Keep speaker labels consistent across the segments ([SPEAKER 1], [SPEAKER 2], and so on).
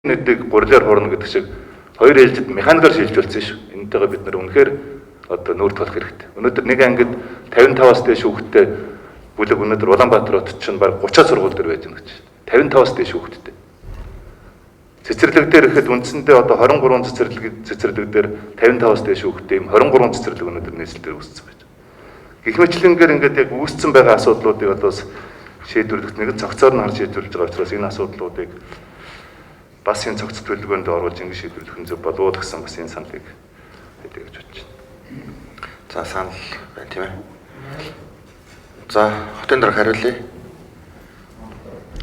[SPEAKER 1] Нүдийг гурилаар хуурна гэдэг шиг хоёр ээлжид механикаар шилжүүлсэн шүү. Энэтэйгээ бид нар үнэхээр одоо нүүр тулах хэрэгтэй. Өнөөдөр нэг ангид 55-аас дээш хүүхэдтэй бүлэг өнөөдөр Улаанбаатар хотод чинь бараг 30 сургууль дээр байж байгаа гэж. 55-аас дээш хүүхэдтэй. Цэцэрлэг дээр ихэд үндсэндээ одоо 23 цэцэрлэг дээр 55-аас дээш хүүхэдтэй ийм 23 цэцэрлэг өнөөдөр нийслэл дээр үүссэн байж байгаа. Гэх мэтлэнгээр ингээд яг үүссэн байгаа асуудлуудыг одоо бас шийдвэрлэх нэг цогцоор нь харж шийдвэрлэж байгаа учраас энэ асуудлуудыг бас энэ цогц төлөвлөгөөнд оруулж ингэ шийдвэрлэх нь зөв болов уу гэсэн бас энэ саналыг хэлье гэж бодож байна.
[SPEAKER 2] За, санал байна, тийм ээ. За, хотын дарга хариулъя.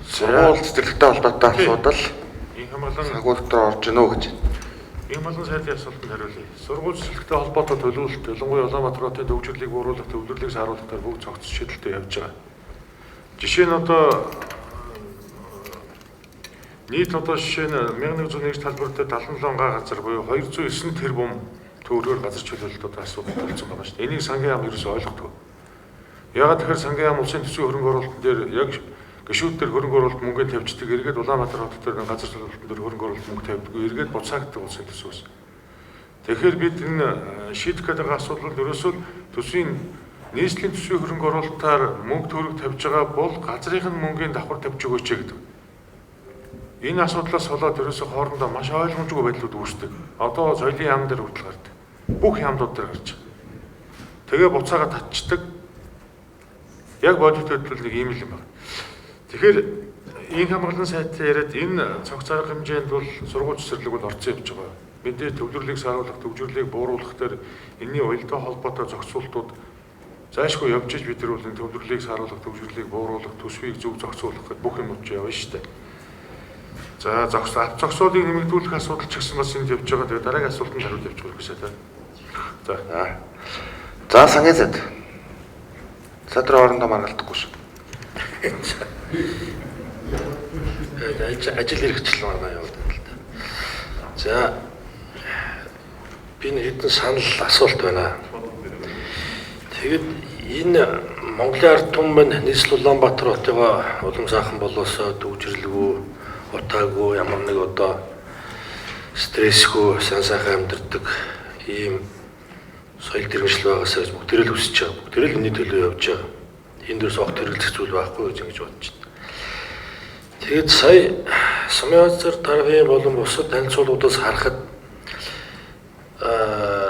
[SPEAKER 2] Сургууль цэцэрлэгтэй холбоотой асуудал
[SPEAKER 3] Инх хамгаалан
[SPEAKER 2] санхүү дотор орж гинөө гэж.
[SPEAKER 3] Инх хамгаалан сайдын асуултанд хариулъя. Сургууль цэцэрлэгтэй холбоотой төлөвлөлт, ялангуяа Улаанбаатар хотын төвжирлийг бууруулах, төвлөрлийг сааруулах дээр бүгд цогц шийдэлтэй явж байгаа. Жишээ нь одоо нийт одоо жишээ нь 1101 талбар дээр 77 га газар буюу 209 тэрбум төгрөгөөр газар чөлөөлөлт одоо асуудал болсон байгаа шүү дээ. Энийг сангийн яам ерөөсөй ойлгохгүй. Яагаад тэгэхээр сангийн яам улсын төсвийн хөрөнгө оруулалтын дээр яг гишүүд дээр хөрөнгө оруулалт мөнгө тавьчихдаг, эргээд Улаанбаатар хот дээр газар чөлөөлөлтөн дээр хөрөнгө оруулалт мөнгө тавьдаг, эргээд буцаагддаг улсын төсвөөс. Тэгэхээр бид энэ шийдэх гэдэг асуудал бол ерөөсөө төсвийн нийслэлийн төсвийн хөрөнгө оруулалтаар мөнгө төгрөг тавьж байгаа бол газрын мөнгөний давхар тавьж өгөөч гэдэг. Энэ асуудлаас болоод ерөөсөө хоорондоо маш ойлгомжгүй байдлууд үүсдэг. Одоо соёлын яам дээр хүртэл гардаг. Бүх яамдууд дээр гарч байгаа. Тэгээ буцаага татчдаг. Яг бодит хөдөл нэг ийм л юм байна. Тэгэхээр ийм хамгаалан сайттай яриад энэ цогц арга хэмжээнд бол сургууль цэцэрлэг бол орцсон явж байгаа. Мэдээ төвлөрлийг сааруулах, төвжирлийг бууруулах дээр энэний уялдаа холбоотой зохицуултууд зайлшгүй явж иж бид нар бол энэ төвлөрлийг сааруулах, төвжирлийг бууруулах, төсвийг зөв зохицуулах гэдэг бүх юм уу явна шүү дээ. За, зогсоолыг нэмэгдүүлэх асуудал ч гэсэн бас энд явж байгаа. Тэгээ дараагийн асуултанд хариулт явж байгаа гэсэн та. За.
[SPEAKER 2] За, сангийн сайд. Садрын орондоо маргалдахгүй шүү.
[SPEAKER 4] Ажил хэрэгжил маргаа яваад байна л да. За, би нэг хэдэн санал асуулт байна. Тэгэд энэ Монголын ард түмэн нийслэл Улаанбаатар хотыгоо улам сайхан болоосоо төвжирлгүй, утаагүй, ямар нэг одоо стрессгүй сайн сайхан амьдардаг ийм соёл иргэншил байгаасаа гэж бүгд тэрэл хүсэж байгаа. Бүгд тэрэл энэний төлөө явж байгаа. Энд дээрс огт хэрэглэх зүйл байхгүй гэж ингэж бодож байна. Тэгээд сая сумын газар даргын болон бусад танилцуулгуудаас харахад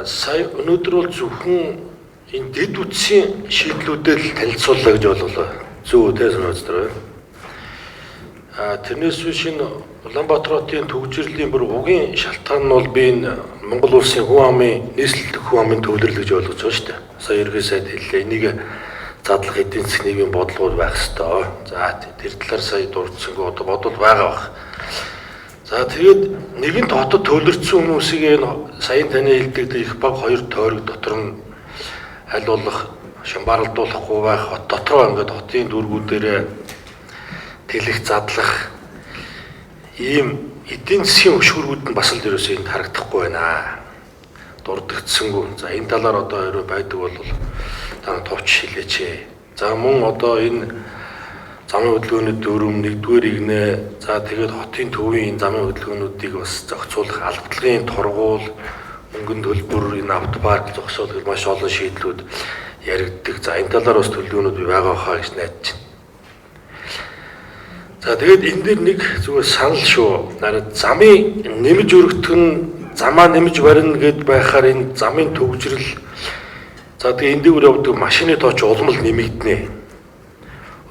[SPEAKER 4] сая өнөөдөр бол зөвхөн энэ дэд үтсийн шийдлүүдэд л танилцууллаа гэж ойлголоо. Зөв үү те, сумын газар дарга? Тэрнээс биш энэ Улаанбаатар хотын төвжирлийн бүр угийн шалтгаан нь бол би энэ Монгол улсын хүн амын нийслэл хүн амын төвлөрөл гэж ойлгож байгаа шүү дээ. Сая ерөнхий сайд хэллээ. Энийг задлах эдийн засгийн нийгмийн бодлогууд байх ёстой. За, тэр талаар сая дурдсангүй одоо бодвол байгаа бах. За, тэгээд нэгэнт хотод төвлөрсөн хүмүүсийг энэ саяын таны хэлдэг их баг хоёр тойрог дотор нь аль болох шамбаралдуулахгүй байх, хот дотроо ингээд хотын дүүргүүдээрээ тэлэх, задлах ийм эдийн засгийн өшгөрүүд нь бас л ерөөсөө энд харагдахгүй байна. Дурддагцсангүй. За, энэ талаар одоо хэрвээ байдаг бол та товч хэлээч. За, мөн одоо энэ замын хөдөлгөөний дүрм нэгдүгээр игнэ. За, тэгээд хотын төвийн энэ замын хөдөлгөөнүүдийг бас зохицуулах албадлагын тургуул, мөнгөн төлбөр, энэ автопарк зогсоол гэх маш олон шийдлүүд яригддаг. За, энэ талаар бас төлөвлөгөөнүүд бий байгаа хаа гэж найдаж байна. За, тэгээд энэ дээр нэг зүгээр санал шүү. Нараа замын нэмж өргөтгөн нь замаа нэмж барина гэд байхаар энэ замын төвжирэл, за тэгээ энэ дээгүүр явдаг машины тооч улам л нэмэгдэнэ.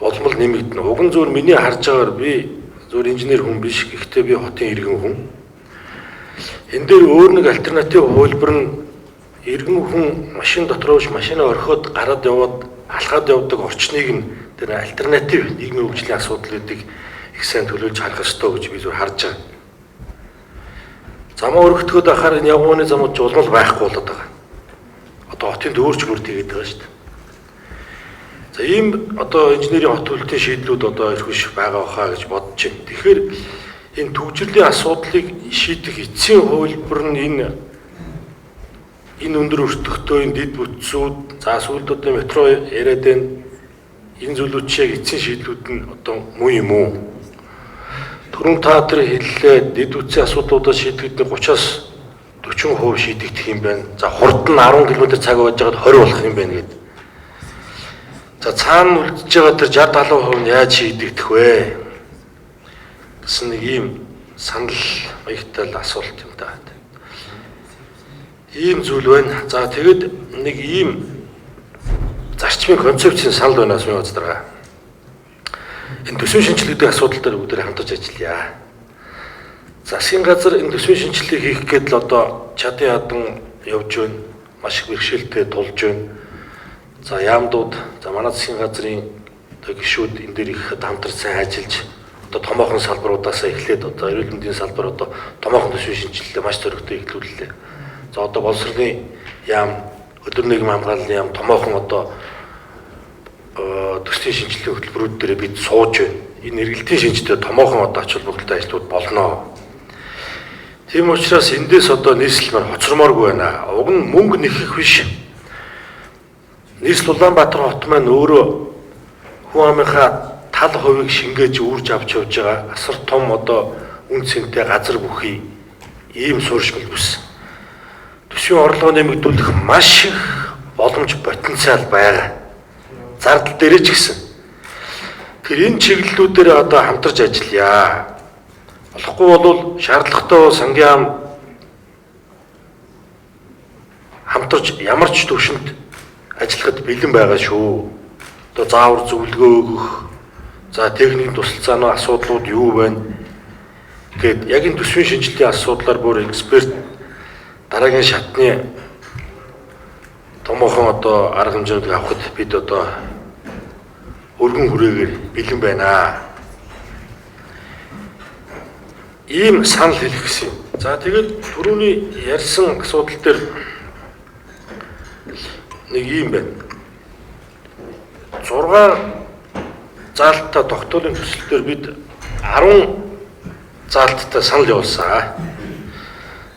[SPEAKER 4] Улам л нэмэгдэнэ. Уг нь зүгээр миний харж байгаагаар би зүгээр инженер хүн биш. Гэхдээ би хотын иргэн хүн. Энэ дээр өөр нэг альтернатив хувилбар нь иргэн хүн машин дотроо биш машинаа орхиод гараад яваад алхаад явдаг орчныг нь тэр альтернатив нийгмийн хөгжлийн асуудлуудыг их сайн төлөөлж харах ёстой гэж би зүгээр харж байгаа. Замаа өргөтгөөд ахаар энэ явганы замууд ч улам л байхгүй болоод байгаа. Одоо хотын төөрч бүр тэгээд байгаа шүү дээ. За, ийм одоо инженерийн хот төлөлтийн шийдлүүд одоо ирэх биш байгаа хаа гэж бодож байна. Тэгэхээр энэ төвжирлийн асуудлыг шийдэх эцсийн хувилбар нь энэ өндөр өртөгтэй энэ дэд бүтцүүд, за сүүлд одоо метро яриад байна. Энэ зүйлүүд чи яг эцсийн шийдлүүд нь одоо муу юм уу? Түрүүн та тэр хэллээ, дэд үтсийн асуудлуудаа шийдэхэд 30-аас 40% шийдэгдэх юм байна. За хурд нь 10 км цаг байж байгаад 20 болох юм байна гэдэг. За цаана үлдэж байгаа тэр 60 70% нь яаж шийдэгдэх вэ гэсэн нэг ийм санал маягтай л асуулт юм да. Ийм зүйл байна. За тэгэд нэг ийм зарчмын концепцийн санал байна сумын дарга. Энэ төсвийн шинжилгээ гэдэг асуудал дээр бүгдээ хамтарч ажиллая. Засгийн газар энэ төсвийн шинжилгээг хийх гээд л одоо чадын ядан явж байна. Маш их бэрхшээлтэй тулж байна. За яамдууд, за манай засгийн газрын одоо гишүүд энэ дээр их хамтарч сайн ажиллаж одоо томоохон салбаруудаас эхлээд одоо эрүүл мэндийн салбар одоо томоохон төсвийн шинжилгээ маш зоригтой эхлүүллээ. За одоо боловсролын яам, өдөр нийгмийн хамгааллын яам томоохон одоо төслийн шинжилгээ хөтөлбөрүүд дээр бид сууж байна. Энэ эргэлтийн шинжтэй томоохон одоо ач холбогдолтой ажлууд болно. Тийм учраас эндээс одоо нийслэл маань хоцрмооргүй байна. Уг нь мөнгө нэхэх биш. Нийслэл Улаанбаатар хот маань өөрөө хүн амынхаа тал хувийг шингээж үүрж авч явж байгаа асар том одоо үн цэнтэй газар бүхий ийм суурьшмал бүс. Төсвийн орлогоо нэмэгдүүлэх маш их боломж потенциал байгаа. Зардал дээрээ ч гэсэн. Тэр энэ чиглэлүүдээр одоо хамтарч ажиллая. Болохгүй бол шаардлагатай сангийн яам хамтарч ямар ч төвшөнд ажиллахад бэлэн байгаа шүү. Одоо заавар зөвлөгөө өгөх, за техникийн тусалцааны асуудлууд юу байна гэд яг энэ төсвийн шинжилгээний асуудлаар бүр эксперт дараагийн шатны томоохон одоо арга хэмжээнүүдийг авахд бид одоо өргөн хүрээгээр бэлэн байна. Ийм санал хэлэх гэсэн юм. За тэгээд түрүүний ярьсан асуудал дээр нэг ийм байна. 6 заалттай тогтоолын төсөл дээр бид 10 заалттай санал явуулсан.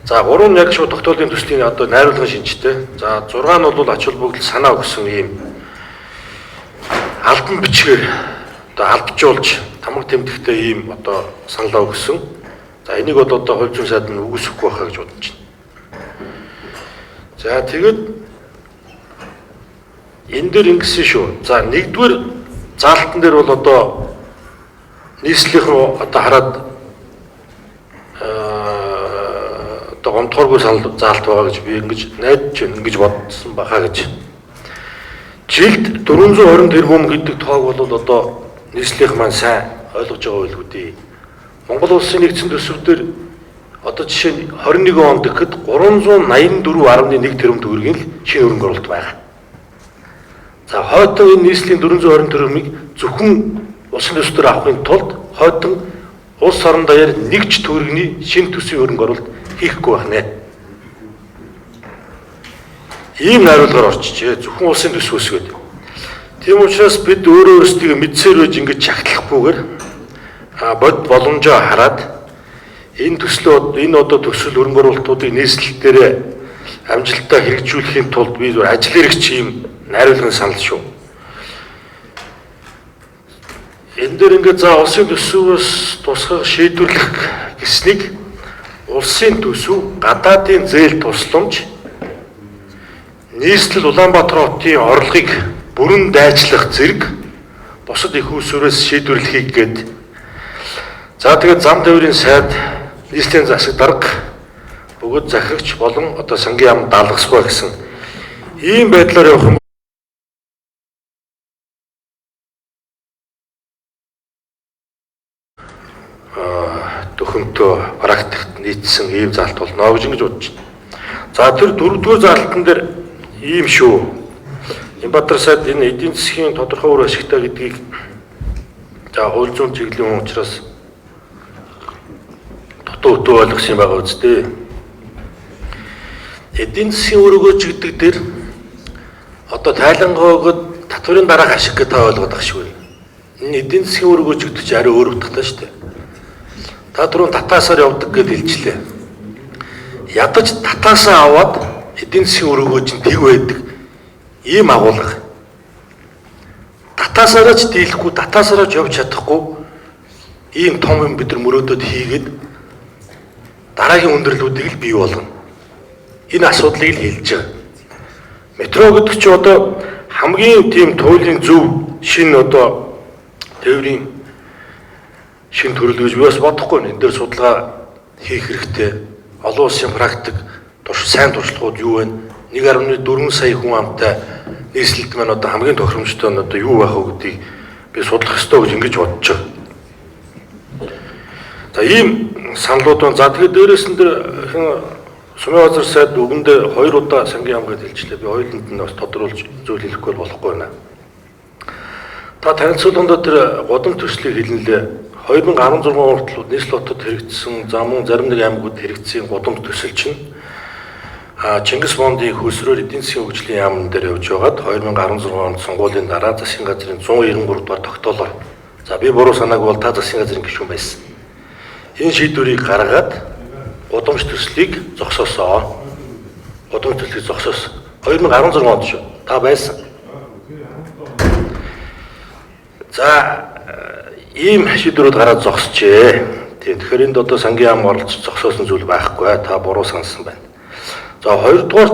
[SPEAKER 4] За 3 нь яг шууд тогтоолын төслийн одоо найруулгын шинжтэй. За 6 нь бол ач холбогдол санаа өгсөн ийм албан бичгээр одоо албажуулж тамга тэмдэгтэй ийм одоо саналаа өгсөн. За энийг бол одоо хууль зүйн сайд нь үгүйсэхгүй байхаа гэж бодож байна. За тэгээд энэ дээр ингэсэн шүү. За нэгдүгээр заалтан дээр бол одоо нийслэлийнхэн одоо хараад одоо гомдохооргүй санал заалт байгаа гэж би ингэж найдаж байна, ингэж бодсон баха гэж. Жилд 420 тэрбум гэдэг тоог бол одоо нийслэлийнх маань сайн ойлгож байгаа байлгүй дээ. Монгол улсын нэгдсэн төсөв дээр одоо жишээ нь 21 онд гэхэд 384.1 тэрбум төгрөгийн л шинэ хөрөнгө оруулалт байгаа. За хойтон энэ нийслэлийн 420 тэрбумыг зөвхөн улсын төсөв дээр авахын тулд хойтон улс орон даяар нэг ч төгрөгийн шинэ төсвийн хөрөнгө оруулалт хийхгүй байх нэ. Ийм найруулгаар орчижээ. Зөвхөн улсын төсвөөс гээд. Тийм учраас бид өөрөө өөрсдийгөө мэдсээр байж ингэж чагтлахгүйгээр бод боломжоо хараад энэ төслөө энэ одоо төсөл хөрөнгө оруулалтуудыг нийслэл дээрээ амжилттай хэрэгжүүлэхийн тулд би зүгээр ажил хэрэгч ийм найруулгын санал шүү. Энэ дээр ингээд за улсын төсвөөс тусгах шийдвэрлэх гэснийг улсын төсөв гадаадын зээл тусламж нийслэл Улаанбаатар хотын орлогыг бүрэн дайчлах зэрэг бусад их усүрээс шийдвэрлэхийг гээд. За тэгээд зам тээврийн сайд, нийслэлийн засаг дарга бөгөөд захирагч болон одоо сангийн яам даалгасгүй гэсэн ийм байдлаар явах юм. Төхөмтөө практикт нийцсэн ийм заалт болно гэж ингэж бодож байна. За тэр дөрөвдүгээр заалтан дээр ийм шүү. Нямбатар сайд энэ эдийн засгийн тодорхой үр ашигтай гэдгийг за хууль зүйн чиглэлийн хүн учраас дутуу өтөө ойлгосон юм байгаа үсттэй. Эдийн засгийн үр өгөөж гэдэг дээр одоо тайлангоогод татварын дараах ашиг гэж та ойлгоод байгаа шүү. Энэ эдийн засгийн үр өгөөж гэдэг чинь арай өөр утгатай шүү дээ. Та түрүүн татаасаар явдаг гэж хэлжлээ. Ядаж татаасаа аваад эдийн засгийн үр өгөөж нь тэг байдаг ийм агуулга. Татаасаараа ч дийлэхгүй, татаасаараа ч явж чадахгүй Ийм том юм бид нар мөрөөдөд хийгээд дараагийн хүндрэлүүдийг л бий болгоно. Энэ асуудлыг л хэлж байгаа. Метро гэдэг чинь одоо хамгийн тийм туйлын зөв шинэ одоо тээврийн шинэ төрөл гэж би бас бодохгүй. Энэ дээр судалгаа хийх хэрэгтэй. Олон улсын практик сайн туршлагууд юу вэ? 1.4 сая хүн амтай нийслэлд маань одоо хамгийн тохиромжтой нь одоо юу байх вэ гэдгийг би судлах ёстой гэж ингэж бодож байгаа. За ийм саналууд байна. За тэгээд дээрээс нь тэр сумын газар сайд үгэндээ 2 удаа сангийн яам гэж хэлжлээ. Би хоёуланд нь бас тодруулж зүйл хэлэхгүй болохгүй байна. Та танилцуулганд тэр гудам төслийг хэлнэлээ. 2016 он хүртэл нийслэл хотод хэрэгжсэн, за мөн зарим нэг аймагуд хэрэгжсэн гудамж төсөл чинь Чингис фондын хөлсрөөр эдийн засгийн хөгжлийн яамн дээр явж байгаад 2016 онд сонгуулийн дараа засгийн газрын 193 дугаар тогтоолоор, за би буруу санааг бол та засгийн газрын гишүүн байсан. Энэ шийдвэрийг гаргаад гудамж төслийг зогсоосоо. Гудамж төслийг зогсоосон. 2016 онд шүү. Та байсан. За ийм шийдвэрүүд гараад зогсжээ. Тийм, тэгэхээр энд одоо сангийн яам оролцож зогсоосон зүйл байхгүй. Та буруу сансан байна. За хоёрдугаар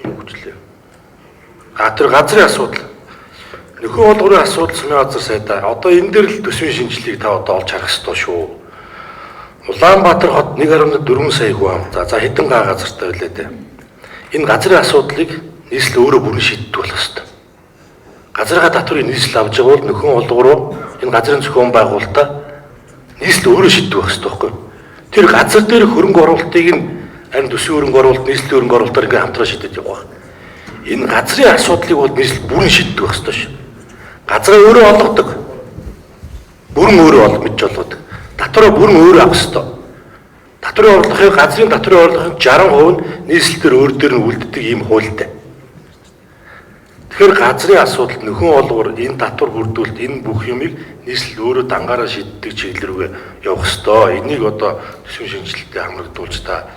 [SPEAKER 4] юу гэжлээ. Тэр газрын асуудал. Нөхөн олгорын асуудал сумын газар сайдаа. Одоо энэ дээр л төсвийн шинжилгээг та одоо олж харах ёстой шүү. Улаанбаатар хот 1.4 сая хүн ам. За хэдэн га газартай байлээ дээ. Энэ газрын асуудлыг нийслэл өөрөө бүрэн шийддэг болох ёстой. Газрынхаа татварыг нийслэл авч байгаа бол нөхөн олгор руу энэ газрын зохион байгуулалтаа нийслэл өөрөө шийддэг байх ёстой байхгүй юу? Тэр газар дээр хөрөнгө оруулалтыг нь харин төсвийн хөрөнгө оруулалт, нийслэлийн хөрөнгө оруулалтаар ингээ хамтран шийдэж явах. Энэ газрын асуудлыг бол нийслэл бүрэн шийддэг байх ёстой шүү. Газраа өөрөө олгодог. Бүрэн өөрөө олох мэдж олгодог. Татвараа бүрэн өөрөө авах ёстой. Татварын орлогын газрын татварын орлогын 60% нь нийслэл дээр өөр дээр нь үлддэг ийм хуультай. Тэгэхээр газрын асуудал нөхөн олгор энэ татвар бүрдүүлэлт энэ бүх юмыг нийслэл өөрөө дангаараа шийддэг чиглэл рүүгээ явах ёстой. Энийг одоо төсвийн шинжилгээтэй хамрагдуулж та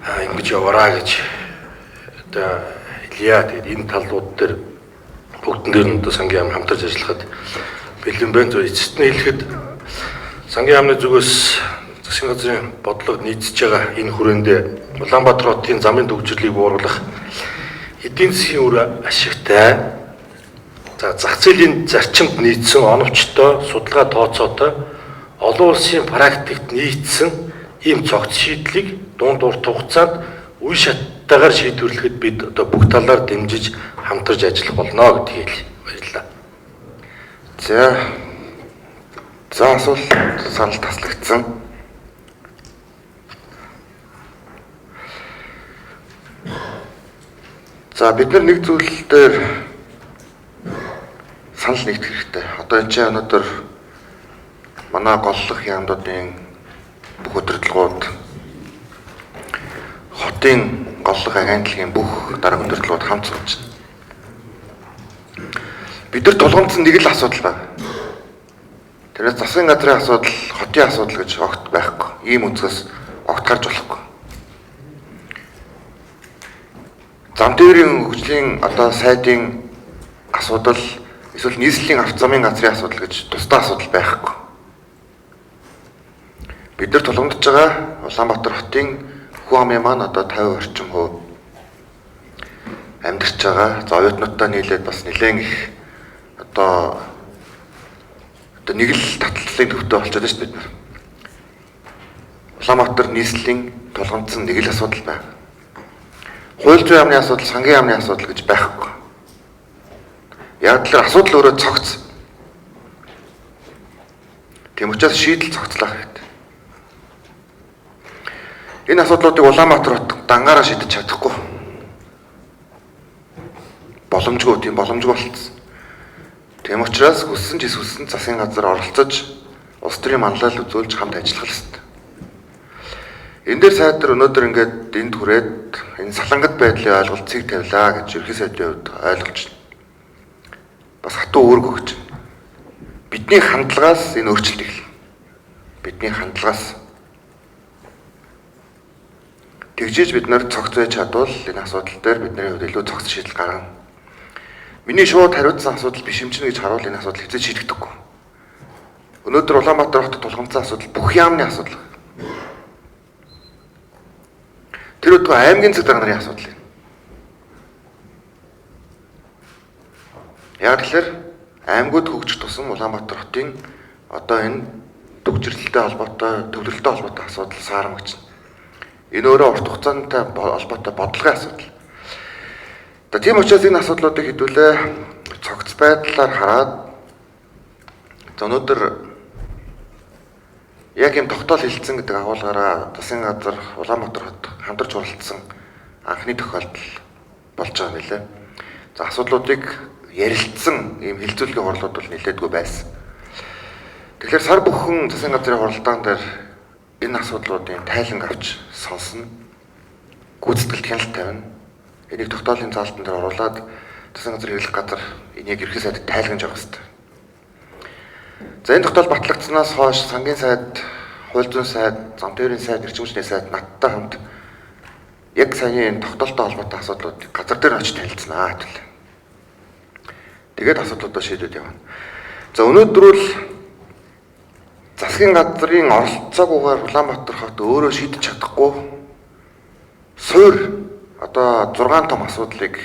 [SPEAKER 4] ингэж яваараа гэж одоо хэлье. Тэгээд энэ талууд дээр бүгдэн дээр нь одоо сангийн яам хамтарч ажиллахад бэлэн байна. Зөв эцэст нь хэлэхэд сангийн яамны зүгээс засгийн газрын бодлого нийцэж байгаа энэ хүрээндээ Улаанбаатар хотын замын төвжирлийг бууруулах эдийн засгийн үр ашигтай, за зах зээлийн зарчимд нийцсэн оновчтой, судалгаа тооцоотой, олон улсын практикт нийцсэн ийм цогц шийдлийг дунд урт хугацаанд үе шаттайгаар шийдвэрлэхэд бид одоо бүх талаар дэмжиж хамтарч ажиллах болно гэдгийг хэлье. Баярлалаа.
[SPEAKER 2] За асуулт санал таслагдсан. За бид нар нэг зүйл дээр санал нэгтгэх хэрэгтэй. Одоо энэ чинь өнөөдөр манай голлох яамдуудын бүх удирдлагууд хотын голлох агентлагийн бүх дарга удирдлагууд хамт сууж байна. Бид нар тулгамдсан нэг л асуудал байна. Тэрнээс засгийн газрын асуудал, хотын асуудал гэж огт байхгүй. Ийм өнцгөөс огт гарч болохгүй. Зам тээврийн хөгжлийн одоо сайдын асуудал эсвэл нийслэлийн авто замын газрын асуудал гэж тусдаа асуудал байхгүй. Бид нар тулгамдж байгаа Улаанбаатар хотын хүн амын маань одоо 50 орчим хувь амьдарч байгаа. За оюутнуудтай нийлээд бас нэлээд их одоо нэг л таталцлын төвтэй болчиход байна шүү дээ бид нар. Улаанбаатар нийслэлийн тулгамдсан нэг л асуудал байна. Хууль зүйн яамны асуудал, сангийн яамны асуудал гэж байхгүй. Яг л асуудал өөрөө цогц. Тийм учраас шийдэл цогцлох хэрэгтэй. Энэ асуудлуудыг Улаанбаатар хот дангаараа шийдэж чадахгүй. Боломжгүй, тийм боломжгүй болцсон. Тийм учраас хүссэн ч эсвэл засгийн газар оролцож улс төрийн манлайлал үзүүлж хамт ажиллах ёстой. Энэ дээр сайдар өнөөдөр ингээд энд хүрээд энэ салангат байдлын ойлголцыг тавилаа гэж ерхий сайдын хувьд ойлгож байна. Бас хатуу үүрэг өгч байна. Бидний хандлагаас энэ өөрчлөлт эхэлнэ. Бидний хандлагаас тэгжиж бид нар цогц байж чадвал энэ асуудал дээр бидний хувьд илүү цогц шийдэл гаргана. Миний шууд хариуцсан асуудал биш юм чинь гэж харуул энэ асуудал хэзээ шийдэгдэхгүй. Өнөөдөр Улаанбаатар хотод тулгамдсан асуудал бүх яамны асуудал. Тэр өдгөө аймгийн цаг дарга нарын асуудал юм. Яг тэгэхээр аймагуд хөгжих тусам Улаанбаатар хотын одоо энэ төгжрэлтэй холбоотой, төвлөрөлтэй холбоотой асуудал саарамгч. Энэ өөрөө урт хугацаантай холбоотой бодлогын асуудал. За тийм учраас энэ асуудлуудыг хэдүүлээ цогц байдлаар хараад за өнөөдөр яг юм тогтоол хэлэлцэн гэдэг агуулгаараа засгийн газар Улаанбаатар хот хамтарч хуралдсан анхны тохиолдол болж байгаа юм билээ. За асуудлуудыг ярилцсан ийм хэлэлцүүлгийн хурлууд бол нэлээдгүй байсан. Тэгэхээр сар бүхэн засгийн газрын хуралдаан дээр энэ асуудлуудын тайланг авч сонсно. Гүйцэтгэлд хяналт тавина. Энийг тогтоолын заалтан дээр оруулаад засгийн газрын хэрэглэх газар энийг ерхий сайдад тайлгнаж явах хэрэгтэй. За энэ тогтоол батлагдсанаас хойш сангийн сайд, хууль зүйн сайд, зам тээврийн сайд, эрчим хүчний сайд надтай хамт яг саяны энэ тогтоолтой холбоотой асуудлуудыг газар дээр очиж танилцсанаа гэвэл. Тэгээд асуудлуудаа шийдээд явна. За өнөөдөр бол засгийн газрын оролцоогүйгээр Улаанбаатар хот өөрөө шийдэж чадахгүй суур одоо 6 том асуудлыг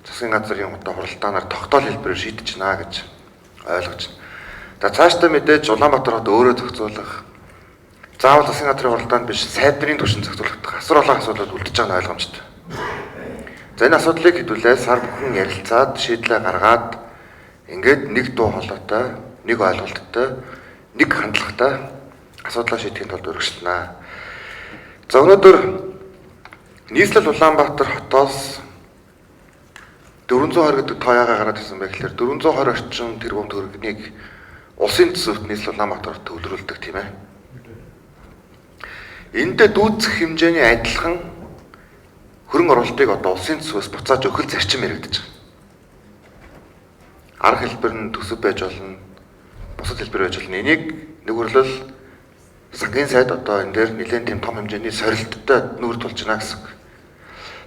[SPEAKER 2] засгийн газрын одоо хуралдаанаар тогтоол хэлбэрээр шийдэж байна гэж ойлгож байна. За цаашдаа мэдээж Улаанбаатар хот өөрөө зохицуулах, заавал засгийн газрын хуралдаанд биш сайд нарын түвшинд зохицуулах асар олон асуудлууд үлдэж байгаа нь ойлгомжтой. За энэ асуудлыг хэдүүлээ сар бүхэн ярилцаад шийдлээ гаргаад ингээд нэг дуу хоолойтой, нэг ойлголттой, нэг хандлагатай асуудлаа шийдэхин тулд өргөжлөнө. За өнөөдөр нийслэл Улаанбаатар хотоос 420 гэдэг тоо яагаад гараад ирсэн бэ гэхээр 420 орчим тэрбум төгрөгийг улсын төсөвт нийслэл Улаанбаатар хот төвлөрүүлдэг тийм ээ. Эндээ дүүцэх хэмжээний адилхан хөрөнгө оруулалтыг одоо улсын төсвөөс буцааж өгөх зарчим яригдаж байгаа. Арга хэлбэр нь төсөв байж болно, бусад хэлбэр байж болно. Энийг нэг үрлэл сангийн сайд одоо энэ дээр нэлээд тийм том хэмжээний сорилттой нүүр тулж байна гэсэн үг.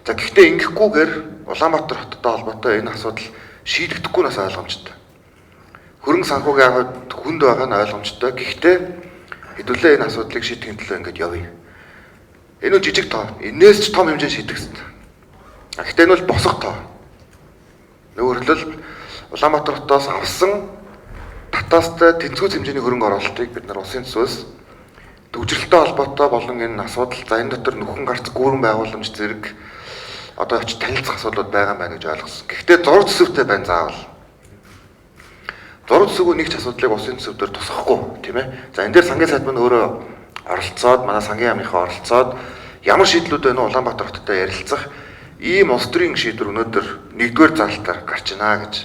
[SPEAKER 2] За гэхдээ ингэхгүйгээр Улаанбаатар хоттой холбоотой энэ асуудал шийдэгдэхгүй нас ойлгомжтой. Хөрөнгө санхүүгийн хувьд хүнд байгаа нь ойлгомжтой. Гэхдээ хэдүүлээ энэ асуудлыг шийдэхин төлөө ингэж явъя. Энэ бол жижиг тоо. Энээс ч том хэмжээнд шийдэх хэрэгтэй. Гэхдээ энэ бол босго тоо. Нөгөөрлөл Улаанбаатар хотоос авсан татаастай тэнцвүүц хэмжээний хөрөнгө оруулалтыг бид нар улсын төсвөөс төвжирэлтэй холбоотой болон энэ асуудал за энэ дотор нөхөн гарц гүрэн байгууламж зэрэг одоо очиж танилцах асуудлууд байгаа юм байна гэж ойлгосон. Гэхдээ зураг төсөвтэй байна заавал. Зураг төсөвгүй нэг ч асуудлыг улсын төсөв дээр тусгахгүй тийм ээ. За энэ дээр сангийн сайд маань өөрөө оролцоод манай сангийн яамныхаа оролцоод ямар шийдлүүд байна вэ Улаанбаатар хоттой ярилцах ийм улс төрийн шийдвэр өнөөдөр нэгдүгээр заалтаар гарч байна гэж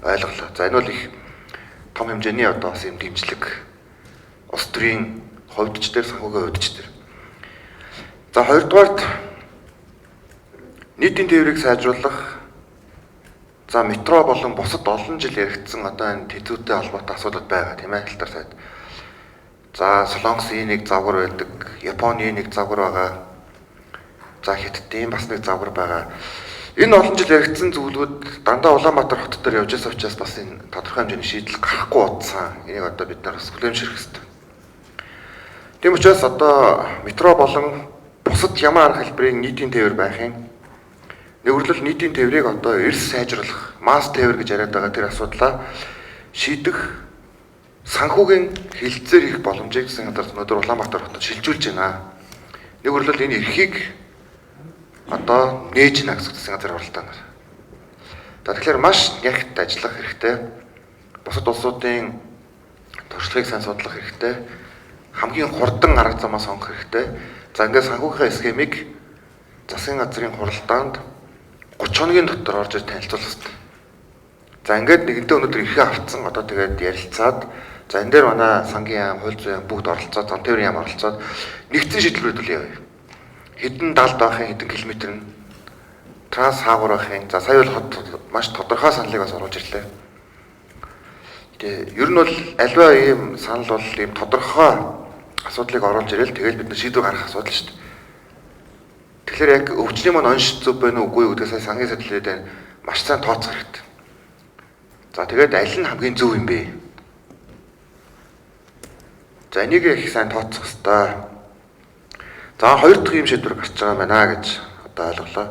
[SPEAKER 2] ойлголоо. За энэ бол их том хэмжээний одоо бас юм дэмжлэг улс төрийн хувьд ч дээр санхүүгийн хувьд ч дээр. За хоёрдугаарт нийтийн тээврийг сайжруулах, за метро болон бусад олон жил яригдсан одоо энэ тэзүүтэй холбоотой асуудал байгаа тийм ээ алтар сайд. За Солонгосын нэг загвар байдаг, Японы нэг загвар байгаа. За Хятадын бас нэг загвар байгаа. Энэ олон жил яригдсан зүйлүүд дандаа Улаанбаатар хот дээр явж байсан учраас бас энэ тодорхой хэмжээний шийдэл гарахгүй удсан. Энийг одоо бид нар бас хүлээмжшэрх хэрэгтэй. Тийм учраас одоо метро болон бусад ямар арга хэлбэрийн нийтийн тээвэр байх юм. Нэгүрлэл нийтийн тээврийг одоо эрс сайжруулах, масс тээвэр гэж яриад байгаа тэр асуудлаа шийдэх санхүүгийн хилцээр хийх боломжийг засгийн газар өнөөдөр Улаанбаатар хотод шилжүүлж байна. Нэгүрлэл энэ эрхийг одоо нээж байна гэсэн засгийн газрын хуралдаанаар. За тэгэхээр маш нягт ажиллах хэрэгтэй. Бусад улсуудын туршлагыг сайн судлах хэрэгтэй. Хамгийн хурдан арга замаа сонгох хэрэгтэй. За ингээд санхүүгийн схемийг засгийн газрын хуралдаанд 30 хоногийн дотор орж ир танилцуулах хэрэгтэй. За ингээд нэгэнтээ өнөөдөр эрхээ авцсан одоо тэгээд ярилцаад за энэ дээр манай сангийн яам, хууль зүйн яам бүгд оролцоод, зам тээврийн яам оролцоод нэгдсэн шийдвэрүүд үл явъя. Хэдэн далд байх юм, хэдэн километр нь транс хаагур байх юм. За сая бол хот маш тодорхой саналыг бас оруулж ирлээ. Тэгээ ер нь бол альва ийм санал бол ийм тодорхой асуудлыг оруулж ирэл тэгэл бид нар шийдвэр гаргах асуудал шүү дээ. Тэгэхээр яг өвчний маань онш зөв байна уу үгүй юу гэдгээ сая сангийн сайдлаад байна. Маш сайн тооцох хэрэгтэй. За тэгээд аль нь хамгийн зөв юм бэ? За энийг их сайн тооцох хэрэгтэй. За хоёр дахь юм шийдвэр гарч байгаа юм байна гэж одоо ойлголоо.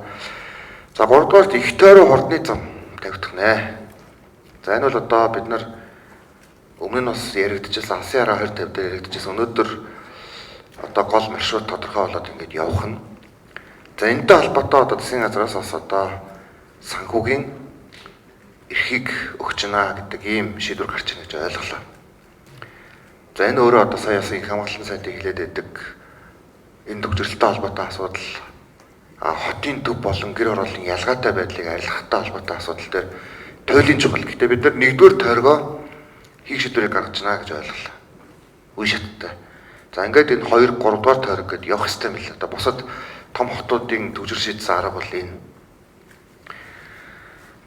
[SPEAKER 2] За гуравдугаарт их тойроо хурдны зам тавигдах нэ. За энэ бол одоо бид нар өмнө нь бас яригдчихсан алсын хараа 2050 дээр яригдчихсан. Өнөөдөр одоо гол маршрут тодорхой болоод ингээд явах нь. За энэтэй холбоотой одоо засгийн газраас бас одоо санхүүгийн эрхийг өгч байна гэдэг ийм шийдвэр гарч ирнэ гэж ойлголоо. За энэ өөрөө одоо сая ясан их хамгаалалтын сайдыг хэлээд байдаг энэ төгжрөлттэй холбоотой асуудал, хотын төв болон гэр хорооллын ялгаатай байдлыг арилгахтай холбоотой асуудал дээр туйлын чухал. Гэхдээ бид нар нэгдүгээр тойргоо хийх шийдвэрийг гаргаж байна гэж ойлголоо. Үе шаттай. За ингээд энэ 2 3 дугаар тойрог гэдээ явах хэрэгтэй юм л. Одоо бусад том хотуудын төвжир шийдсэн арга бол энэ.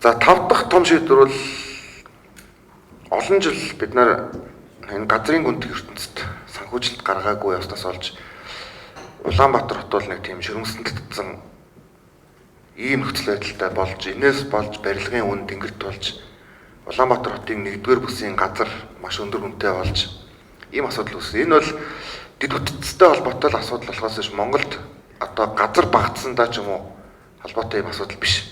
[SPEAKER 2] За 5 дахь том шийдвэр бол олон жил бид нар энэ газрын гүнтгий ертөнцид санхүүжилт гаргаагүй явснаас олж Улаанбаатар хот бол нэг тийм шөрөмсөн татсан ийм нөхцөл байдалтай болж энээс болж барилгын үн тэнгэрт тулж Улаанбаатар хотын нэгдүгээр бүсийн газар маш өндөр үнэтэй болж ийм асуудал үүссэн. Энэ бол дэд бүтцтэй холбоотой л асуудал болохоос биш Монголд одоо газар багтсандаа ч юм уу холбоотой ийм асуудал биш.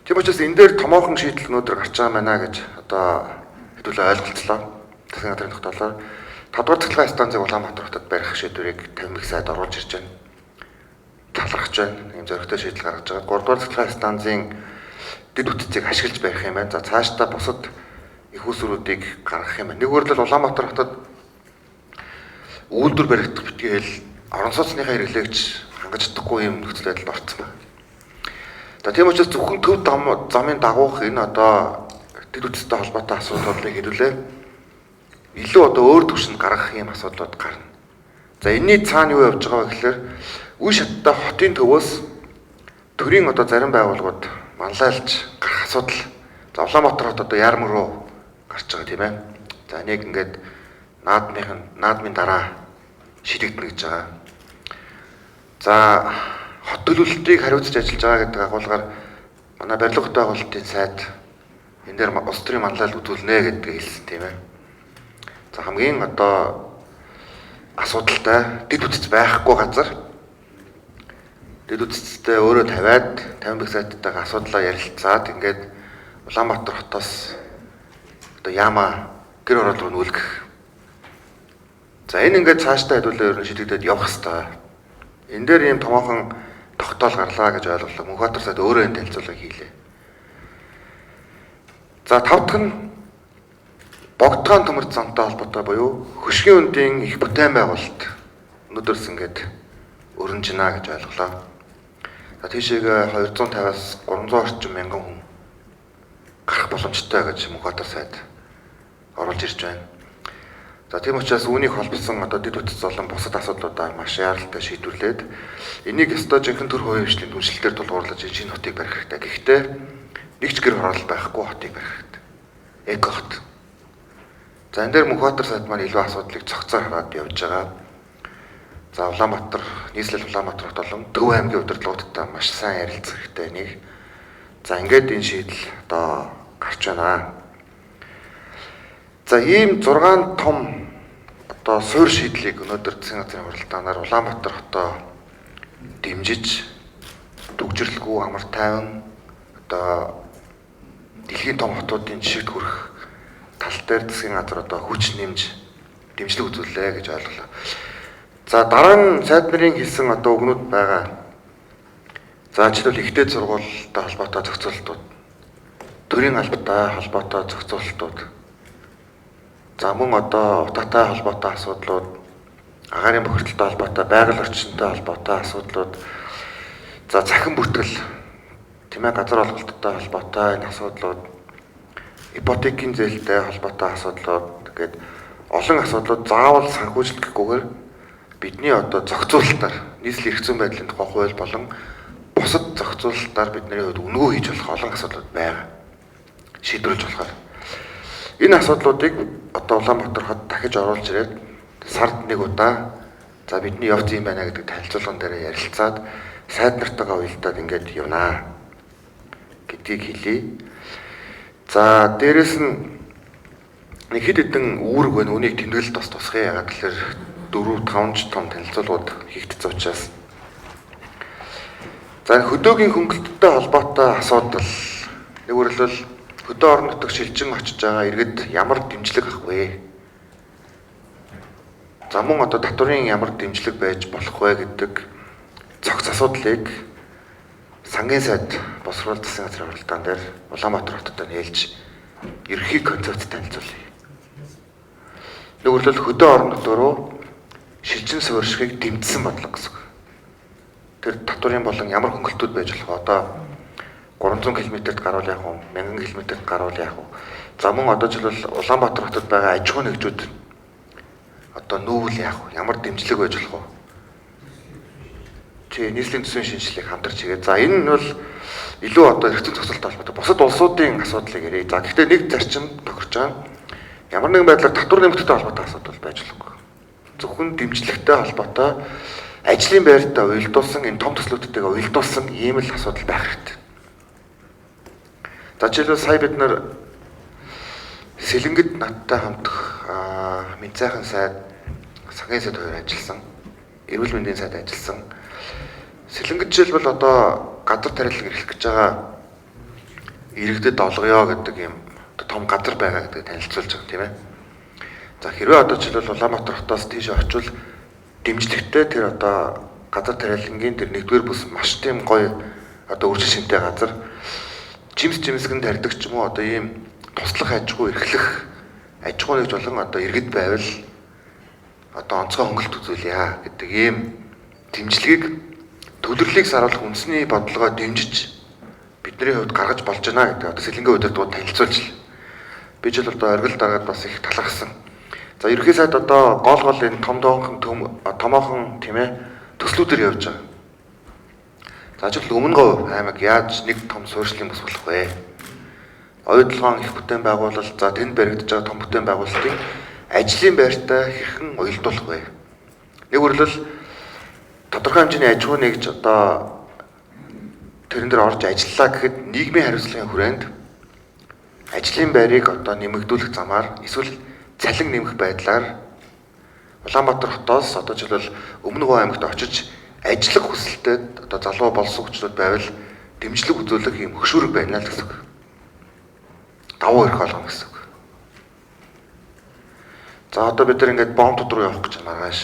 [SPEAKER 2] Тийм учраас энэ дээр томоохон шийдэл өнөөдөр гарч байгаа байна гэж одоо хэдүүлээ ойлголцлоо. Засгийн газрын тогтоолоор 5 дугаар цахилгаан станцыг Улаанбаатар хотод барих шийдвэрийг 50 их сайд оруулж ирж байна. Талархаж байна. Ийм зоригтой шийдэл гаргаж байгаа. 3 дугаар цахилгаан станцын дэд бүтцийг ашиглаж барих юм байна. За цаашдаа бусад их усруудыг гаргах юм байна. Нэг өөрлөл Улаанбаатар хотод үйлдвэр баригдах битгий хэл орон сууцныхаа хэрэглээгч хангаж чадахгүй юм нөхцөл байдалд орсон байна. За тийм учраас зөвхөн төв замын дагуух энэ одоо дэд бүтцтэй холбоотой асуудлыг хэдүүлээ илүү одоо өөр түвшинд гаргах юм асуудлууд гарна. За энэний цаана юу явж байгаа вэ гэхээр үе шаттай хотын төвөөс төрийн одоо зарим байгууллагууд манлайлж гарах асуудал. За Улаанбаатар хот одоо Яармаг руу гарч байгаа тийм ээ. За энийг ингээд наадмын дараа шийдэгдэнэ гэж байгаа. За хот төлөвлөлтийг хариуцж ажиллаж байгаа гэдэг агуулгаар манай барилга хот байгуулалтын сайд энэ дээр улс төрийн манлайл үзүүлнэ гэдгийг хэлсэн тийм ээ. За хамгийн одоо асуудалтай дэд бүтц байхгүй газар дэд бүтцтэй өөрөө тавиад 50 бэг сайттайгаа асуудлаа ярилцаад ингээд Улаанбаатар хотоос одоо яама гэр хороол руу нүүлгэх. За энэ ингээд цаашдаа хэдүүлээ ер нь шийдэгдээд явах хэвээр. Энэ дээр ийм томоохон тогтоол гарлаа гэж ойлголоо. Мөнхбаатар сайд өөрөө энэ танилцуулга хийлээ. За тав дахь нь Богдгаан төмөр замтай холбоотой буюу хөшгийн үндийн их бүтээн байгуулалт өнөөдөрс ингээд өрнөж байна гэж ойлголоо. За тийшээгээ 250-аас 300 орчим мянган хүн гарах боломжтой гэж Мөнхбаатар сайд оруулж ирж байна. За тийм учраас үүнийг холбосон одоо дэд бүтц болон бусад асуудлуудаа маш яаралтай шийдвэрлээд энийг ёстой жинхэнэ төр хувийн хвшлийн түншлэлээр тулгуурлаж энэ шинэ хотыг барих хэрэгтэй. Гэхдээ нэг ч гэр хороолол байхгүй хотыг барих хэрэгтэй. Эко хот. За энэ дээр Мөнхбаатар сайд маань илүү асуудлыг цогцоор хараад явж байгаа. За Улаанбаатар, нийслэл Улаанбаатар хот болон Төв аймгийн удирдлагуудтай маш сайн ярилцах хэрэгтэй нэг. За ингээд энэ шийдэл одоо гарч байна. За ийм 6 том одоо суур шийдлийг өнөөдөр засгийн газрын хуралдаанаар Улаанбаатар хотоо дэмжиж түгжрэлгүй амар тайван одоо дэлхийн том хотуудын жишгт хүрэх тал дээр засгийн газар одоо хүч нэмж дэмжлэг үзүүллээ гэж ойлголоо. За дараа нь сайд нарын хэлсэн одоо үгнүүд байгаа. За жишээлбэл ихтэй сургуультай холбоотой зохицуултууд, төрийн албатай холбоотой зохицуултууд, за мөн одоо утаатай холбоотой асуудлууд, агаарын бохирдолтой холбоотой, байгаль орчинтой холбоотой асуудлууд, за цахим бүртгэл, тийм ээ газар олголттой холбоотой энэ асуудлууд, ипотекийн зээлтэй холбоотой асуудлууд гээд олон асуудлууд заавал санхүүжилт гэхгүйгээр бидний одоо зохицуулалтаар нийслэл эрх зүйн байдлын тухай хууль болон бусад зохицуулалтаар бидний хувьд үнэгүй хийж болох олон асуудлууд байгаа. Шийдвэрлэж болохоор. Энэ асуудлуудыг одоо Улаанбаатар хот дахиж оруулж ирээд сард нэг удаа за бидний явц юм байна гэдэг танилцуулган дээр ярилцаад сайд нартайгаа уялдаад ингээд явнаа гэдгийг хэлье. За дээрэс нь Нэг хэд хэдэн үүрэг байна. Үүнийг тэмдэглэлд бас тусгая. Ягаад гэхээр 4 5 ч том танилцуулгууд хийгдсэн учраас. За хөдөөгийн хөнгөлөлттэй холбоотой асуудал. Нэг үрлэл хөдөө орон нутаг шилжин очиж байгаа иргэд ямар дэмжлэг авах вэ? За мөн одоо татварын ямар дэмжлэг байж болох вэ гэдэг цогц асуудлыг сангийн сайд боловсруул засгийн газрын хуралдаан дээр Улаанбаатар хотод нээлж ерөнхий концепц танилцуулъя. Нэг үрлэл хөдөө орон нутг руу шилжин суурьшихыг дэмжсэн бодлого гэсэн үг. Тэр татварын болон ямар хөнгөлтүүд байж болох вэ? Одоо 300 км-т гаруул яах вэ? 1000 км-т гаруул яах вэ? За мөн одоо жишээлбэл Улаанбаатар хотод байгаа аж ахуйн нэгжүүд одоо нүүвэл яах вэ? Ямар дэмжлэг байж болох вэ? Тий, нийслэлийн төсвийн шинжилгээг хамтарч хийгээ. За энэ нь бол илүү одоо эрх зүйн зохицолтой холбоотой бусад улсуудын асуудлыг ярив. За гэхдээ нэг зарчим тохирч байгаа. Ямар нэгэн байдлаар татвар нэмэгдэлтэй холбоотой асуудал байж болохгүй. Зөвхөн дэмжлэгтэй холбоотой ажлын байртай уялдуулсан энэ том төслүүдтэйгээ уялдуулсан ийм л асуудал байх хэрэгтэй. За жишээлбэл сая бид нар Сэлэнгэд надтай хамт Минцайхан сайд, сангийн сайд хоёр ажилласан. Эрүүл мэндийн сайд ажилласан. Сэлэнгэд жишээлбэл одоо газар тариалан эрхлэх гэж байгаа иргэдэд олгоё гэдэг юм том газар байгаа гэдгийг танилцуулж байгаа тийм ээ. За хэрвээ одоо жишээлбэл Улаанбаатар хотоос тийш очивол дэмжлэгтэй тэр одоо газар тариалангийн тэр нэгдүгээр бүс маш тийм гоё одоо үржил шинтэй газар жимс жимсгэн тарьдаг ч юм уу одоо ийм туслах аж ахуй эрхлэх аж ахуй нэгж болон одоо иргэд байвал одоо онцгой хөнгөлт үзүүлье гэдэг ийм дэмжлэгийг төвлөрлийг саруулах үндэсний бодлогоо дэмжиж бидний хувьд гаргаж болж байна гэдэг одоо Сэлэнгийн удирдлагууд танилцуулж л. Би жил одоо оргил дараад бас их талархсан. За ерөнхий сайд одоо гол гол энэ том томоохон тийм ээ төслүүдээр явж байгаа. За жишээл Өмнө Говь аймаг яаж нэг том суурьшлийн бүс болох вэ? Оюутлогоон их бүтээн байгуулалт, за тэнд баригдаж байгаа том бүтээн байгуулалтын ажлын байртай хэрхэн уялдуулах вэ? Нэг үрлэл тодорхой хэмжээний аж ахуй нэгж одоо тэрэн дээр орж ажиллаа гэхэд нийгмийн хариуцлагын хүрээнд ажлын байрыг одоо нэмэгдүүлэх замаар эсвэл цалин нэмэх байдлаар Улаанбаатар хотоос одоо жишээлбэл Өмнө Говь аймагт очиж ажиллах хүсэлтэй одоо залуу болсон хүчнүүд байвал дэмжлэг үзүүлэх юм хөшүүрэг байна л гэсэн үг. Давуу эрх олгоно гэсэн үг. За одоо бид нар ингээд бомбтод руу явах гэж маргааш.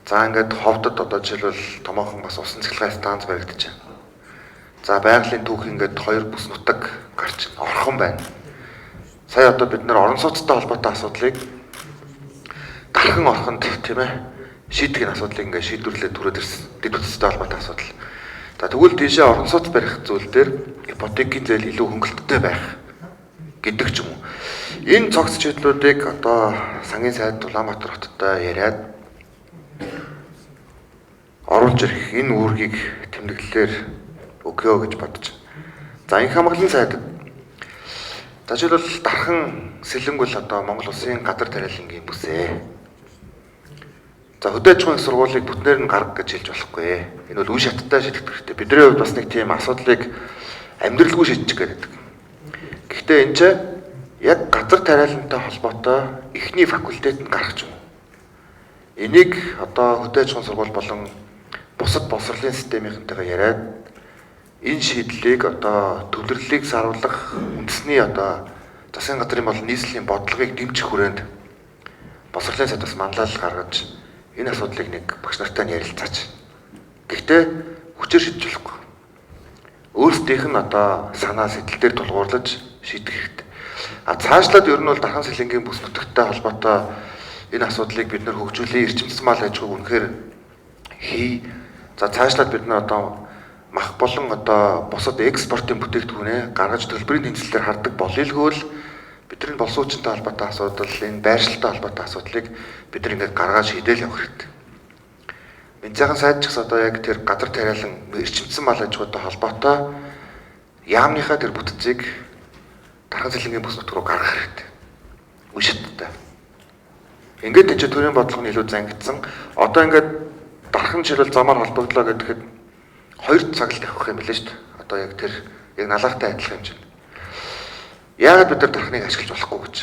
[SPEAKER 2] За ингээд ховдод одоо жишээлбэл томоохон бас усан цахилгаан станц баригдаж байна. За байгалийн түүх ингээд хоёр бүс нутаг гарч орхон байна. Сая одоо бид нар орон сууцтай холбоотой асуудлыг дархан орхонд тийм ээ шийдэх энэ асуудлыг ингээд шийдвэрлээд түрээд ирсэн. Дэд бүтцтэй холбоотой асуудал. За тэгвэл тийшээ орон сууц барих зүйл дээр ипотекийн зээл илүү хөнгөлөлттэй байх гэдэг ч юм уу. Энэ цогц шийдлүүдийг одоо сангийн сайд Улаанбаатар хоттой яриад оруулж ирэх энэ үүргийг тэмдэглэлээр өгөө гэж бодож. За инх хамгааллын сайд. За жишээлбэл дархан Сэлэнгүл одоо Монгол улсын газар тариалангийн бүсээ. За хөдөө аж ахуйн сургуулийг бүтнээр нь гарга гэж хэлж болохгүй. Энэ бол үе шаттай шийдэх хэрэгтэй. Бидний хувьд бас нэг тийм асуудлыг амьдралгүй шийдчих гэдэг. Гэхдээ энэ чинь яг газар тариалантай холбоотой эхний факультет нь гарах юм. Энийг одоо хөдөө аж ахуйн сургууль болон бусад боловсролын системийнхэнтэйгээ яриад энэ шийдлийг одоо төвлөрлийг саруулах үндэсний одоо засгийн газрын болон нийслэлийн бодлогыг дэмжих хүрээнд боловсролын сайд бас манлайлал гаргаж энэ асуудлыг нэг багш нартай нь ярилцаач. Гэхдээ хүчээр шийдэж болохгүй. Өөрсдийнх нь одоо санаа сэтэл дээр тулгуурлаж шийдэх хэрэгтэй. А цаашлаад ер нь бол дархан сэлэнгийн бүс нутагтай холбоотой энэ асуудлыг бид нэр хөгжүүлээ, эрчимцсэн мал аж ахуйг үнэхээр хий. За цаашлаад бид нар одоо мах болон одоо бусад экспортын бүтээгдэхүүнээ гаргаж төлбөрийн тэнцвэлээр хардаг болъёлгүй л бидний болсон хүчинтэй холбоотой асуудал, энэ байршилтай холбоотой асуудлыг бид нар ингээд гаргаад шийдээл явах хэрэгтэй. Минцайхан сайд ч гэсэн одоо яг тэр газар тариалан эрчимцсэн мал аж ахуйтай холбоотой яамныхаа тэр бүтцийг дархан сэлэнгийн бүс нутг руу гаргах хэрэгтэй. Үе шаттай. Ингээд энэ төрийн бодлого нь илүү зангидсан. Одоо ингээд дархан жишээлбэл замаар холбогдлоо гэхэд 2 цаг л тавих юм билээ шүү дээ. Одоо яг тэр яг налаартай адилхан юм чинь. Яагаад бид нар дархныг ашиглаж болохгүй гэж.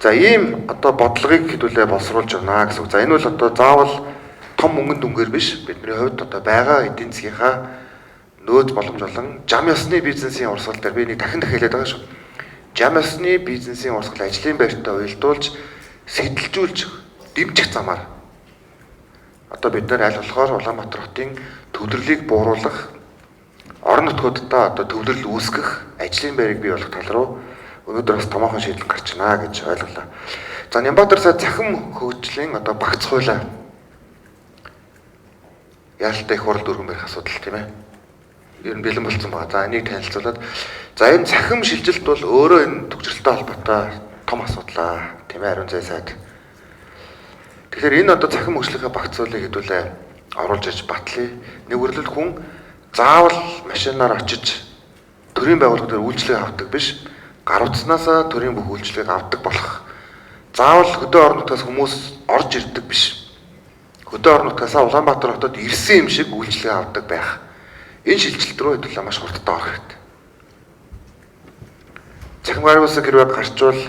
[SPEAKER 2] За ийм одоо бодлогыг хэдүүлээ боловсруулж явна гэсэн үг. За энэ бол одоо заавал том мөнгөнд дүнгээр биш. Бидний хувьд одоо байгаа эдийн засгийнхаа нөөц боломж болон жам ёсны бизнесийн урсгал дээр би нэг дахин дахин хэлээд байгаа шүү. Жам ёсны бизнесийн урсгал ажлын байртай уялдуулж, сэтэлжүүлж, дэмжих замаар одоо бид нар аль болохоор Улаанбаатар хотын төвлөрлийг бууруулах, орон нутгуудаа одоо төвлөрөл үүсгэх, ажлын байрыг бий болгох тал руу өнөөдөр бас томоохон шийдэл гарчнаа гэж ойлголоо. За Нямбатар сайд цахим хөгжлийн одоо багц хуулиа яалтаа их хурал дүүргэн барих асуудал тийм ээ. Ер нь бэлэн болсон байгаа. За энийг танилцуулаад за энэ цахим шилжилт бол өөрөө энэ төгжрэлтэй холбоотой том асуудал аа тийм ээ Ариун зай сайд. Тэгэхээр энэ одоо цахим хөгжлийнхээ багц хуулийг хэдүүлээ оруулж иж батлая. Нэг үрлэл хүн заавал машинаар очиж төрийн байгууллага дээр үйлчлэг авдаг биш, гар утаснаасаа төрийн бүх үйлчлэгийг авдаг болох. Заавал хөдөө орон нутгаас хүмүүс орж ирдэг биш. Хөдөө орон нутгаасаа Улаанбаатар хотод ирсэн юм шиг үйлчлэг авдаг байх. Энэ шилжилт рүү хэдүүлээ маш хурдтай орох хэрэгтэй. Цахим гарын үсэг хэрвээ гарчвал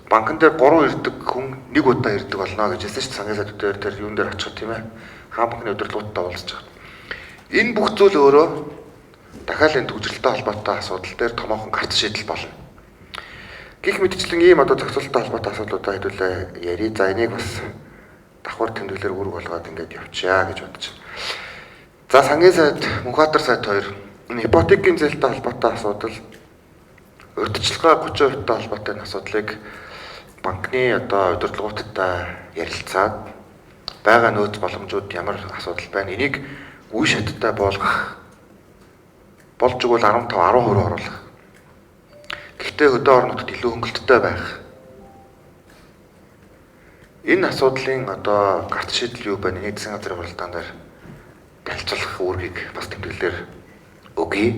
[SPEAKER 2] банкн дээр 3 ирдэг хүн нэг удаа ирдэг болно гэж хэлсэн шүү дээ. Сангийн сайд дээр тэр юун дээр очих тийм ээ. Хаан банкны удирдлагуудтай уулзаж байгаа. Энэ бүх зүйл өөрөө дахиад энэ төгжрэлтэй холбоотой асуудал дээр томоохон гарц шийдэл болно. Гэх мэтчлэн ийм одоо зохицуулалттай холбоотой асуудлуудаа хэдүүлээ ярий. За энийг бас давхар тэмдэглэлээр үүрэг болгоод ингээд явчихъя гэж бодож байна. За сангийн сайд, Мөнхбаатар сайд хоёр энэ ипотекийн зээлтэй холбоотой асуудал, урьдчилгаа 30% тай холбоотой энэ асуудлыг банкны одоо удирдлагуудтай ярилцаад байгаа нөөц боломжууд ямар асуудал байна энийг үе шаттай буулгах, болж игэл 15 10% оруулах. Гэхдээ хөдөө орон нутгад илүү хөнгөлөлттэй байх. Энэ асуудлын одоо гарт шийдэл юу байна? Энийг засгийн газрын хуралдаан дээр танилцуулах үүргийг бас тэмдэглэлээр өгье.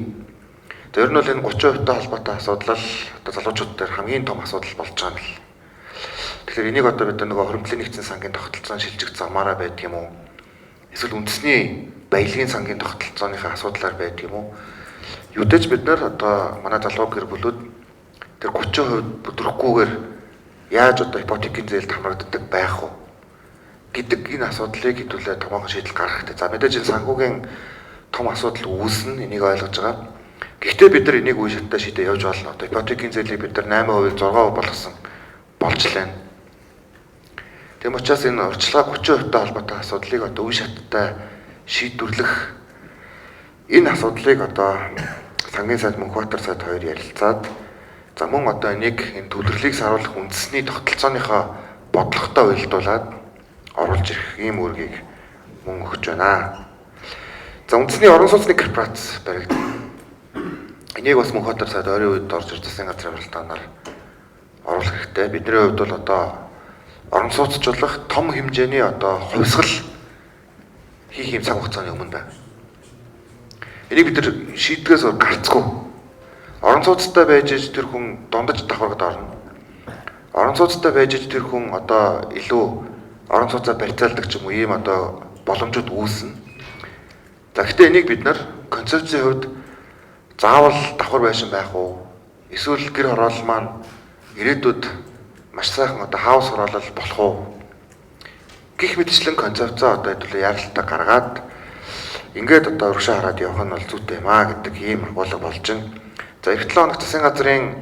[SPEAKER 2] Тэр нь бол энэ 30% тай холбоотой асуудал л одоо залуучууд дээр хамгийн том асуудал болж байгаа юм л. Тэгэхээр энийг одоо бид нөгөө хуримтлалын нэгдсэн сангийн тогтолцоон шилжих замаараа байдаг юм уу? Эсвэл үндэсний баялагын сангийн тогтолцооныхаа асуудлаар байдаг юм уу? Юудэж бид нар одоо манай залуу гэр бүлүүд тэр 30% бүдрэхгүйгээр яаж одоо ипотекийн зээлд хамрагддаг байх вэ гэдэг энэ асуудлыг хэдүүлээ томоохон шийдэл гаргах хэрэгтэй. За мэдээж энэ санхүүгийн том асуудал үүснэ, энийг ойлгож байгаа. Гэхдээ бид нар энийг үе шаттай шийдээ явж болно. Одоо ипотекийн зээлийг бид нар 8%, 6% болгосон болж лээ. Тэм учраас энэ урьдчилгаа 30% тай холбоотой асуудлыг одоо үе шаттай шийдвэрлэх энэ асуудлыг одоо сангийн сайд, Мөнхбаатар сайд хоёр ярилцаад за мөн одоо энийг энэ төвлөрлийг саруулах үндэсний тогтолцооныхоо бодлоготой уялдуулаад оруулж ирэх ийм үүргийг мөн өгч байна. За үндэсний орон сууцны корпорац баригдана. Энийг бас Мөнхбаатар сайд ойрын үед орж ирж засгийн газрын хуралдаанаар оруулах хэрэгтэй. Бидний хувьд бол одоо орон сууцчлах том хэмжээний одоо хувьсгал хийх юм цаг хугацааны өмнө байна. Энийг бид нар шийдгээс гарцгүй. Орон сууцтай байж иж тэр хүн дундаж давхаргад орно. Орон сууцтай байж иж тэр хүн одоо илүү орон сууцаа барьцаалдаг ч юм уу ийм одоо боломжууд үүснэ. За гэхдээ энийг бид нар концепцийн хувьд заавал давхар байшин байх уу? Эсвэл гэр хороолол маань ирээдүйд маш сайхан одоо хаус хороолол болох уу? Гэх мэтчлэн концепцоо одоо хэдүүлээ яаралтай гаргаад ингээд одоо урагшаа хараад явах нь бол зүйтэй юм аа гэдэг ийм агуулга болж байна. За эх 7 хоног засгийн газрын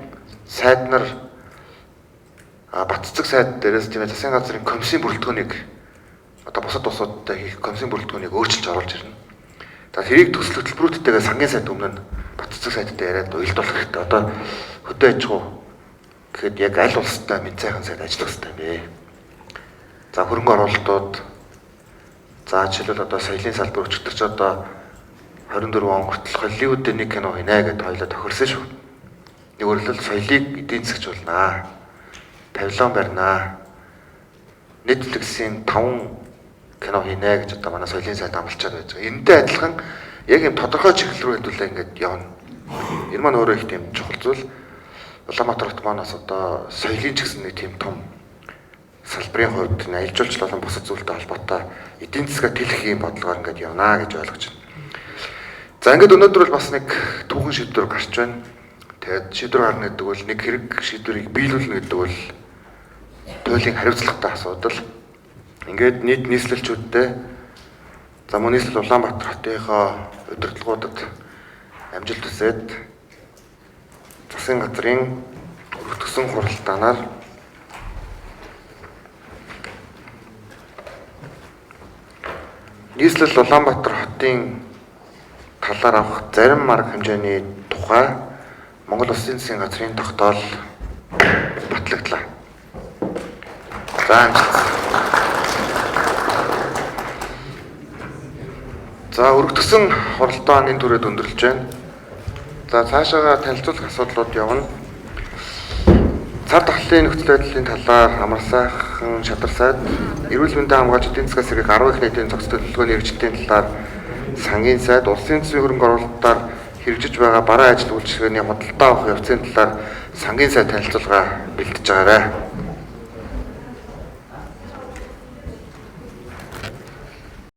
[SPEAKER 2] сайд нар Бат цэцэг сайд дээрээс тийм ээ засгийн газрын комиссийн бүрэлдэхүүнийг одоо бусад улсуудтай хийх комиссийн бүрэлдэхүүнийг өөрчилж оруулж ирнэ. За тэрийг төсөл хөтөлбөрүүдтэйгээ сангийн сайд өмнө нь Бат цэцэг сайдтай яриад уялдуулах хэрэгтэй. Одоо хөдөө аж ахуй гэхэд яг аль улстай мэд сайхан сайд ажиллах хэрэгтэй юм бэ? За хөрөнгө оруулалтууд, за жишээлбэл одоо соёлын салбар өчигдөр ч одоо 24 он хүртэл Холливуудын нэг кино хийнэ гэдээ хоёлоо тохирсон шүү. Нэг өөрөлдөл соёлыг эдийн засгч болнаа. Павилон барьнаа. Netflix-ийн 5 кино хийнэ гэж одоо манай соёлын сайд амлчаад байж байгаа. Энэнтэй адилхан яг юм тодорхой чиглэл рүү хэдүүлээ ингээд явна. Энэ маань өөрөө их тийм чухал зүйл. Улаанбаатар хот маань бас одоо соёлын ч гэсэн нэг тийм том салбарын хувьд аялал жуулчлал болон бусад зүйлтэй холбоотой эдийн засгаа тэлэх юм бодлогоор ингээд явна гэж ойлгож байна. За ингээд өнөөдөр бол бас нэг түүхэн шийдвэр гарч байна. Тэгээд шийдвэр гарна гэдэг бол нэг хэрэг шийдвэрийг биелүүлнэ гэдэг бол Туйлын хариуцлагатай асуудал. Ингээд нийт нийслэлчүүдтэй за мөн нийслэл Улаанбаатар хотынхоо удирдлагуудад амжилт хүсээд засгийн газрын өргөтгөсөн хуралдаанаар нийслэл Улаанбаатар хотын талаар авах зарим арга хэмжээний тухай Монгол Улсын засгийн газрын тогтоол батлагдлаа. За амжилт. За өргөтгөсөн хуралдаан энэ түрээд өндөрлөж байна. За цаашаага танилцуулах асуудлууд явна. Цар тахлын нөхцөл байдлын талаар амар сайхан шадар сайд, эрүүл мэндийн хамгаалж эдийн засгаас сэргээх 10 их нийтийн зохицол төлөвлөгөөний хэрэгжилтийн талаар сангийн сайд, улсын засгийн хөрөнгө оруулалтаар хэрэгжиж байгаа бараа ажил үйлчилгээний худалдаа авах явцын талаар сангийн сайд танилцуулга бэлтэж байгаарай.